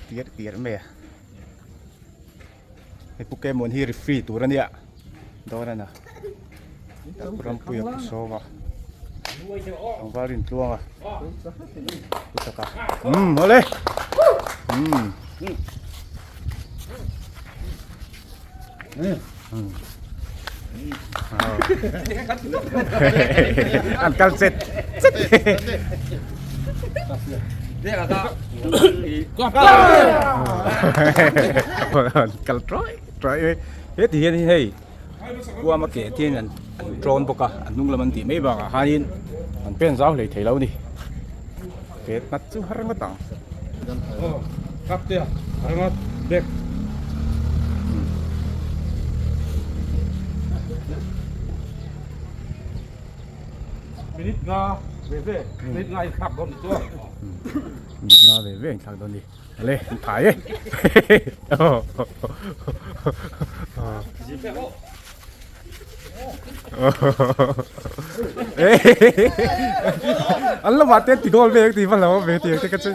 tirh tirh mai a hei pu Kemawn hi referee tur a nia dawn a na Rampuia pu sawm a tlangval rintluang a pu chak a umm awle umm An kal chet chet. Kal trawih trawih he ti hian hei kuam a ke te hian an trawn bawk a an hnung lam an tih mai bakah khanin an pen zau hlei thei lo a ni ke nghat chu har ngawt ang. Minute nga ve ve minute nga inthlak dawn ni chuan. Minute nga ve ve inthlak dawn ni. Ale an thai e. An lamah te an ti goal ve ti va lo ve ti te ka chu.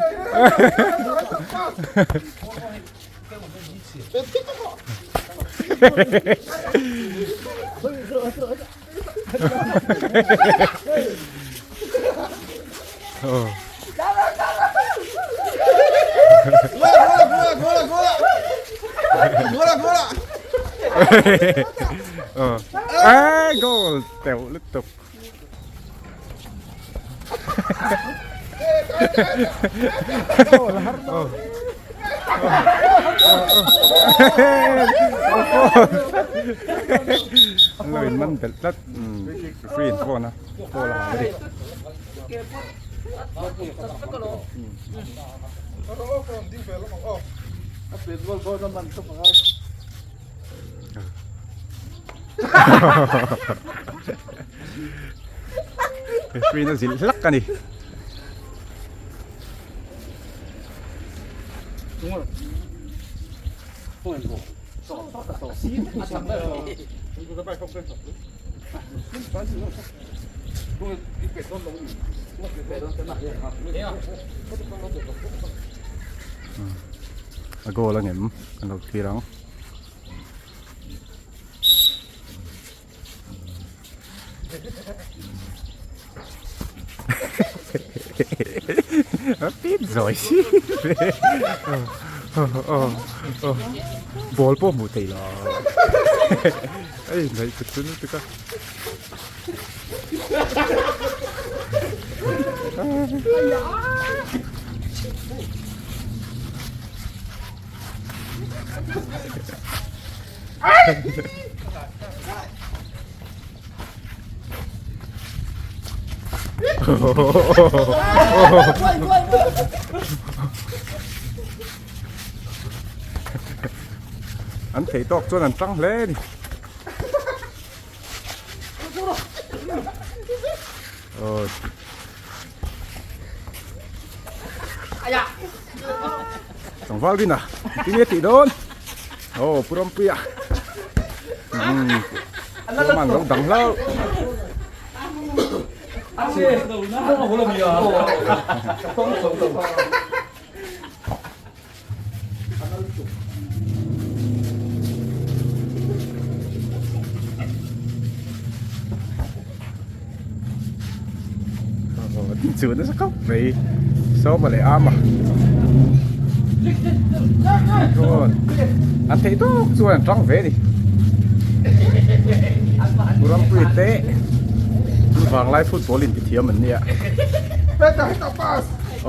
Ê, goal teuh lutuk. An lo in man belh tlat referee in phone a call a hang a ni. Referee na zilh hlak a ni. A goal a ngem kan lo thlir ang. Pit zawi si ball pawh hmuh theih lo ei ngaih chu chu lutuk a An thei tawk chuan an tang hle a ni. Aw. Tlangval rin a tinge tih dawn aw pu Rampuia umm Puaman lo dang hlauh Chu nasa khawp mai sawma leh ama chuan an theih tawk chuan an tang ve a ni Rampuii te vanglai football in ti thiam an nia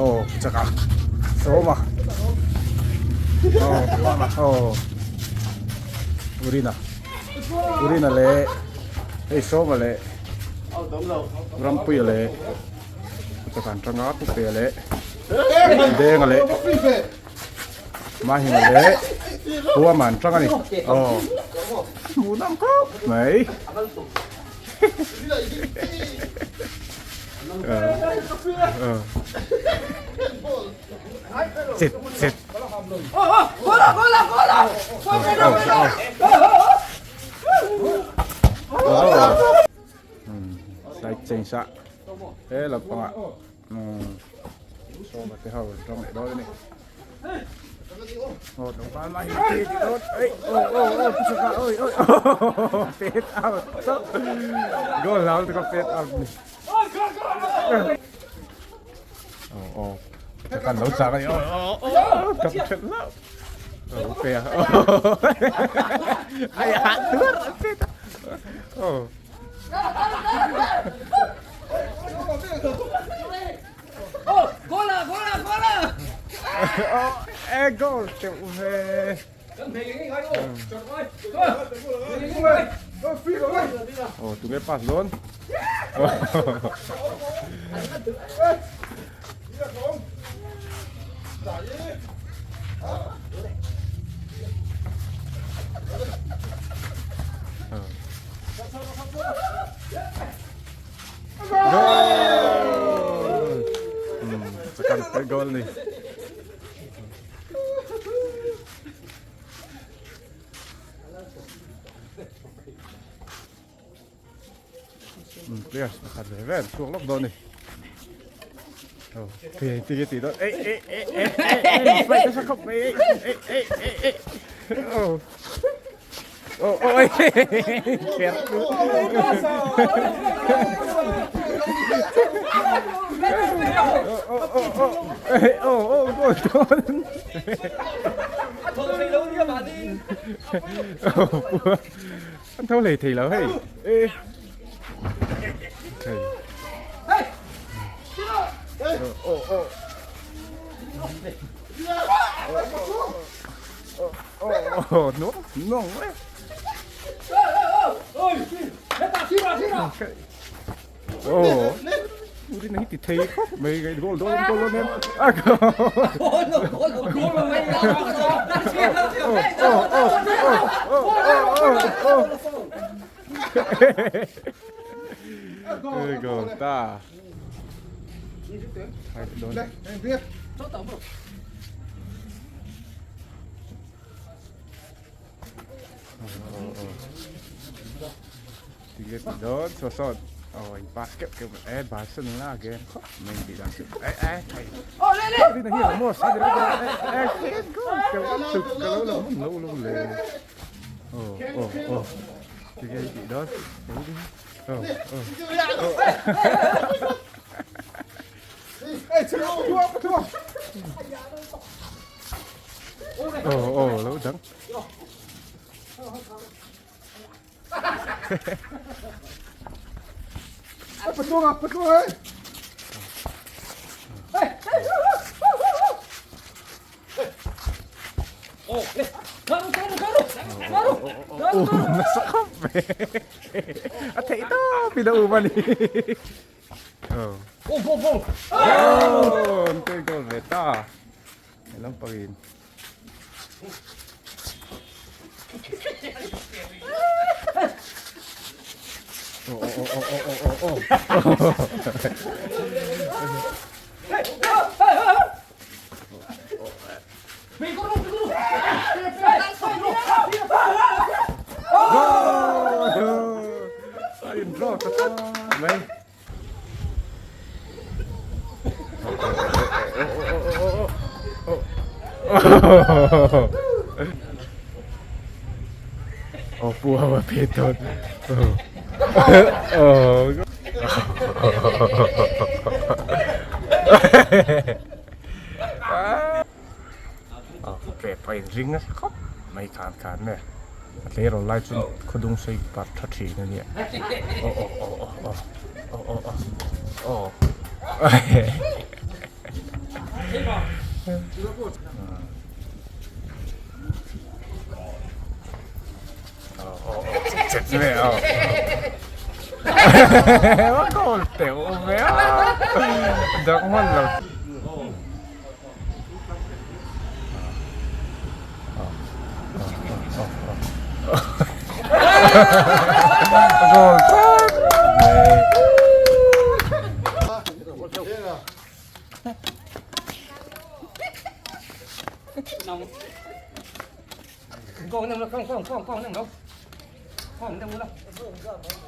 aw chak a sawma aw aw Urina Urina leh hei sawma leh Rampuia leh Chawhkan tanga Pupea leh Denga leh Mahinga leh Huama an tang a ni. Aw hmuhnawm khawp mai. Chet chet. Side change a he lampangah sawma te ho an tawng leh dawn a ni. Aw tlangval mai hi ti ti dawn ei aw aw aw pu chaka oi oi aw pet out chauh goal hlau lutuk a pet out ni aw aw chaka an lo chak a ni aw aw aw ka ṭhelh hlauh aw pe a ai hah tuar a pet a aw. E goal teuh ve. Aw tunge pass dawn. Goal! Kan pe goal ni. Players pakhat ve ve an chhuak lawk dawn a ni. Thei ti ti dawn ei ei ei ei ei fight nasa khawp mai ei ei ei ei ei oh oh oh ei kher oh oh oh oh oh oh goal dawn An tho hlei thei lo hei e thei oh oh oh oh no no oh Rin hi ti thei khawp mai cái goal dawn goal dawn em a goal oh goal ta hai dawn Tige ti dawn saw sawn aw in pass keuh keuh e Barcelona again khawp mai tih dan chu e e thei Rina hi Ramos a ni e e goal keuh tuk ka lo la hmun lo lo le oh oh oh tige ti dawn oh oh oh oh lo dang Nasa khawp ve a theih tawp in a um a ni oh oh an pek dawn ve ta he lampang in. Oh, oh, oh, oh, oh, oh, oh. Goal! A in draw ta tlat mai. Aw pu ho a phe dawn aw pe pa in ring nasa khawp mai khan khan nge a tleirawl lai chuan khawdung sawi par tha thin a nia aw aw aw aw aw aw aw aw aw goal teuh ve a dang hman lo. Goal tlat mai.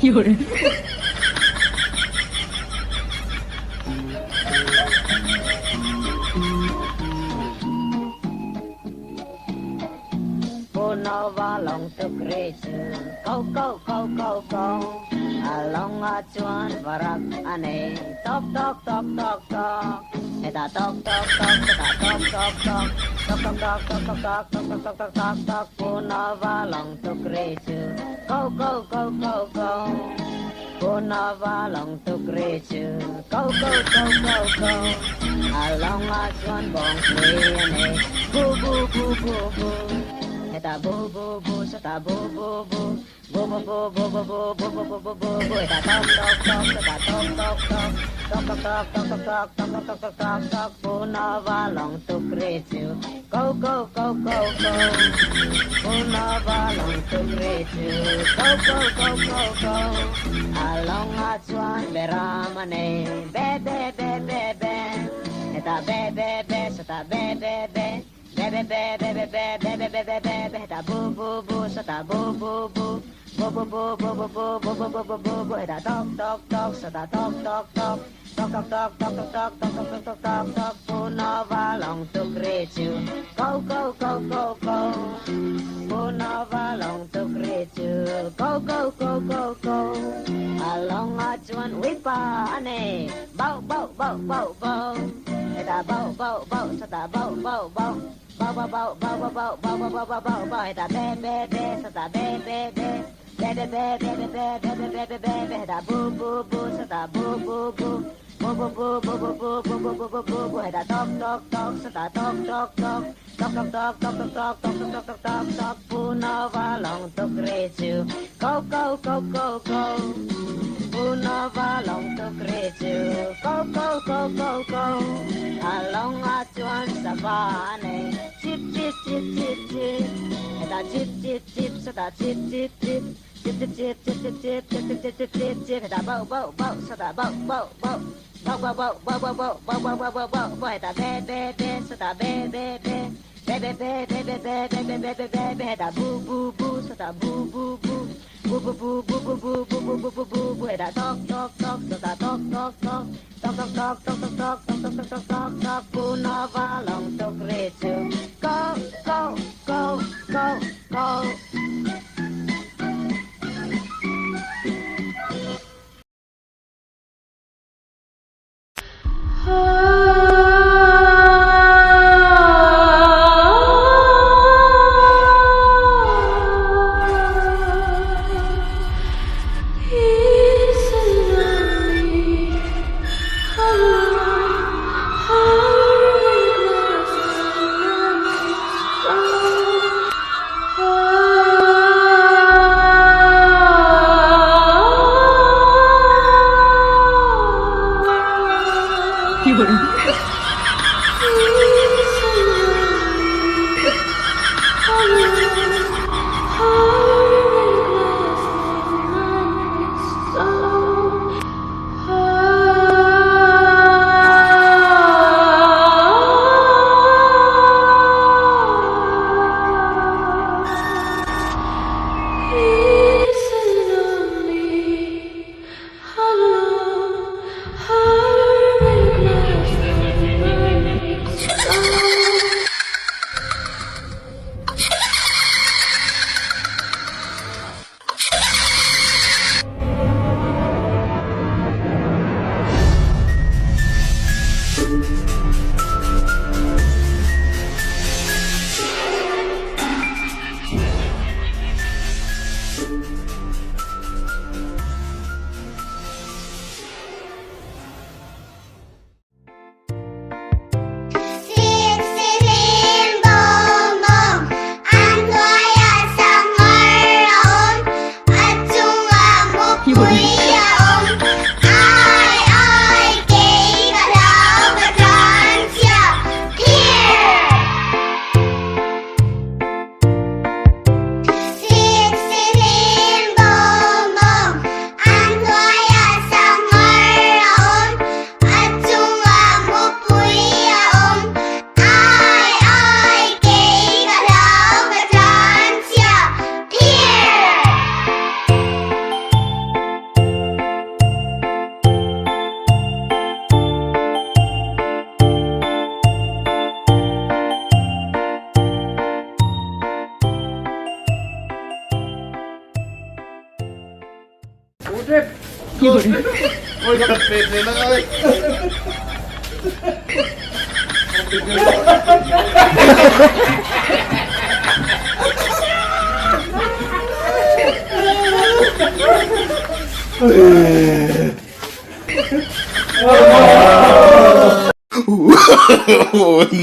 有人。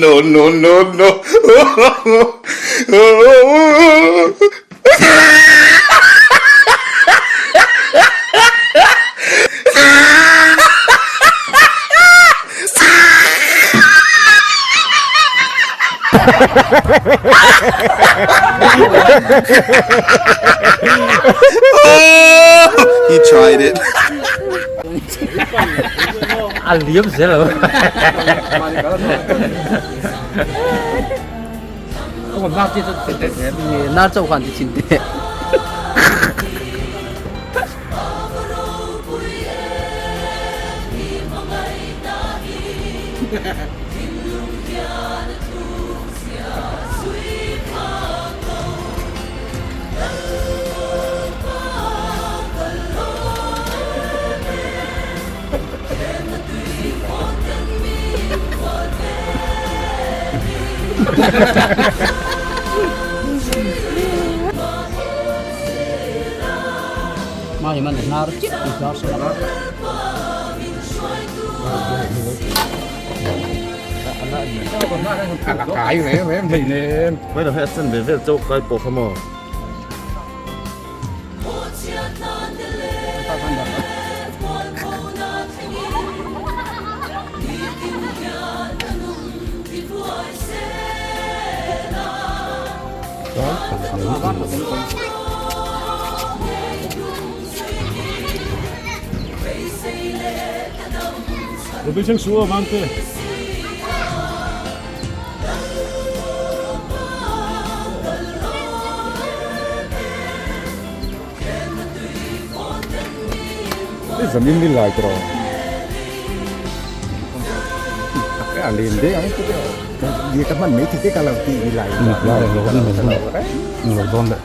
No, no, no, no. He tried it. A liam zel lo. Na chau khan ti chin te. Mai man nar chip ti jar sa. Cái này em thầy nè. Mấy đồng hết sân về về châu cái bộ không mò. Rồi tôi xem xuống mang thế. Zamin ni lai tro. A len de ang te. Ni ka man me ti te ka lo ti ni lai. Lo don le.